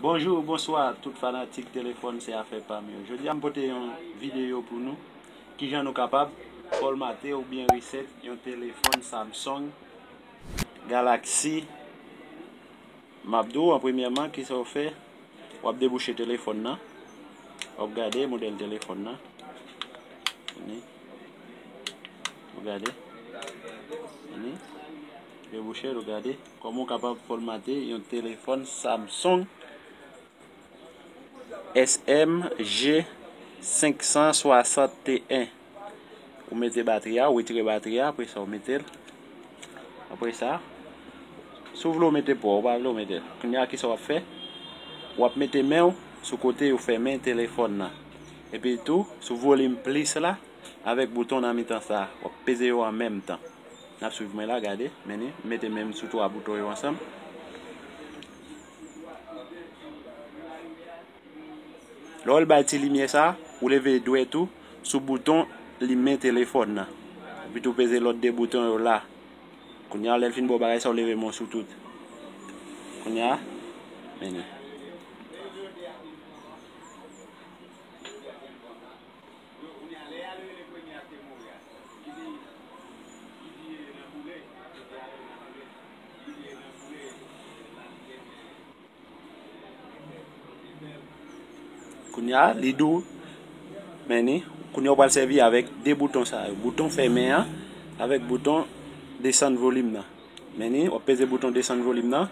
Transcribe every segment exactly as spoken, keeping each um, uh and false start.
Bonjou, bonswa tout fanatik telefòn se afè pa m yo. Jodi a m pote yon videyo pou nou kijan nou kapab fòmate oubyen reset yon telefòn Samsung Galaxy. M ap di w an premyèman kisa w fè. W ap debouche telefòn nan. W ap gade modèl telefòn nan. Vini. W gade. Vini. Debouche l, w gade kòman w kapab fòmate yon telefòn Samsung S M G senk san swasant T en. Ou mete batri a, ou retire batri a, apre sa ou mete l. Apre sa, si w vle ou mete pa w, ou pa vle ou mete l. Kounye a kisa w ap fè? W ap mete men w sou kote yo fèmen telefòn nan. Epi tou, sou volim plis la, avèk bouton nan mitan sa, w ap peze yo an menm tan. N ap swiv mwen la, gade, men ni, m mete men m sou twa bouton yo ansanm. Lè w al bay ti limyè sa, ou leve dwèt ou sou bouton limen telefòn nan. Epi tou peze lòt de bouton yo la. Kounye a, lè l fin ba w bagay sa, ou leve men w sou tout. Kounye a, men ni. Kounye a, li di w, men ni, kounye a w pral sèvi avèk de bouton sa yo. Bouton fèmen an, avèk bouton desann volim nan. Men ni, w ap peze bouton desann volim nan.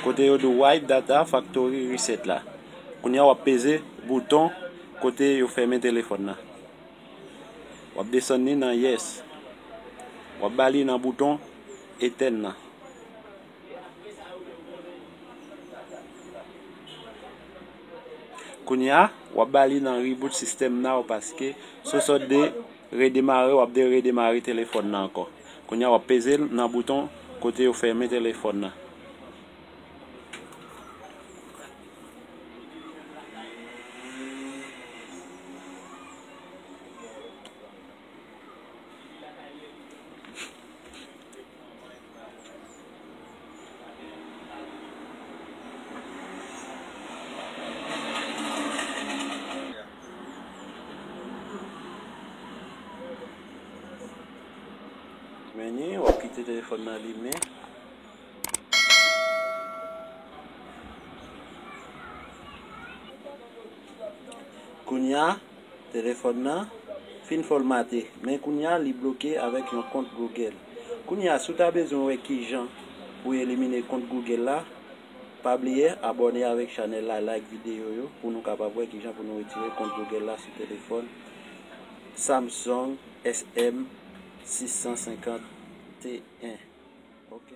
Kote yo di w Wipe Data Factory Reset la. Kounye a w ap peze bouton kote yo fèmen telefòn nan. W ap desann li nan Yes. W ap ba li nan bouton etèn nan. Kounye a, w ap ba li nan Reboot System Now paske se yon sòt de redemare, w ap de redemare telefòn nan ankò. Kounye a, w ap peze l nan bouton kote yo fèmen telefòn nan. Men ni, w ap kite telefòn nan limen. Kounye a, telefòn nan fin fòmate, men kounye a, li bloke avèk yon kont Google. Kounye a, si w ta bezwen wè kijan pou w elimine kont Google la, pa bliye abòne avèk chanèl la, like videyo yo, pou nou kapab wè kijan pou nou retire kont Google la sou telefòn Samsung S M sis san senkant T en. Ok.